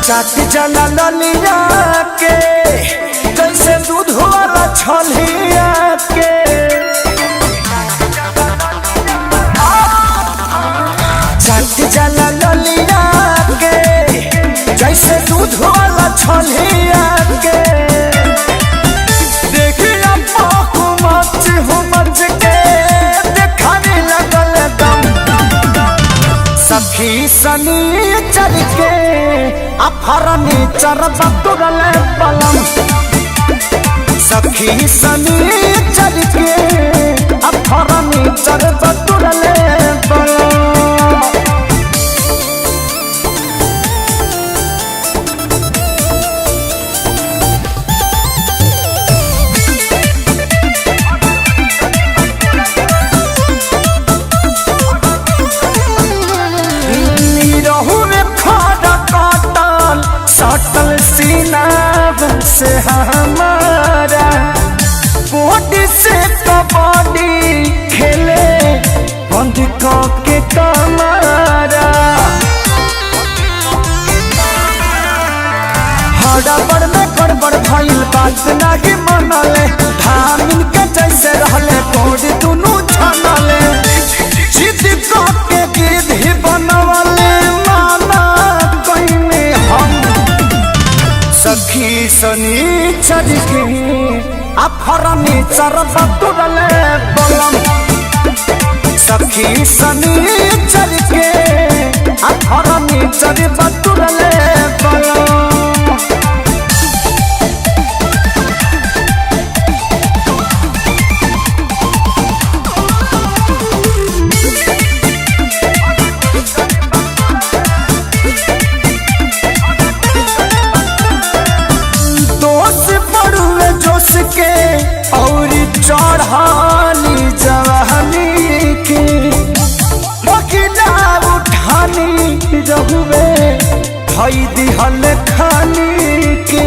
चाट जना ललिया के जैसे दूध वाला छलिया के। चाट जना ललिया के जैसे दूध वाला छलिया के। देखिया पाकू मच हूँ मच के देखाने लगल दम। सखी सनी चल के अफरनी चरब तुरल पलम। सखी सनी चल के अफरनी चरब तुरल पलम। सटल सीना से हमारा बॉडी से कबड्डी खेले बंद के कमारा। हड़बड़ में गड़बड़ भइल बात नाही मनले, धामिन के जैसे रहले कोड दुनू छनले। जिद के गिद्ध बनवले माना कइने हम। सखी सनी चरके अफरनी चरब तुरले बलम। सखी सनी चरके अफरनी चरब तुरले बलम। जोश के और चढ़ानी जवानी के बकिला उठानी रहुवे भई दिहल खानी के।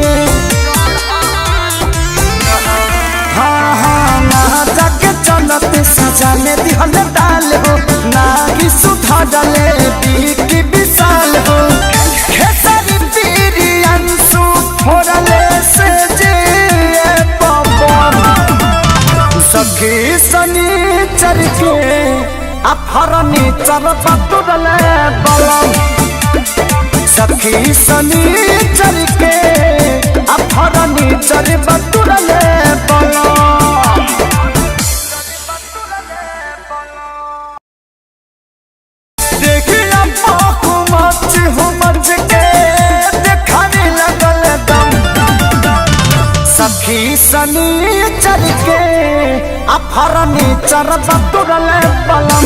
हाँ हाँ ना जाके चलत सजा में दिहल डाल हो, ना कि सुधा डले पी विशाल हो। खेसारी पीरी अंशु फोड़ले से जे सखी सनी चर के अफरनी चरब तुरले बलम। सखी सनी चर के अफरनी चरब तुरले बलम। देखिया पाकू मच हूँ मच के देखाने लगल दम। सखी सनी चर के अफरनी चरब तुरले बलम।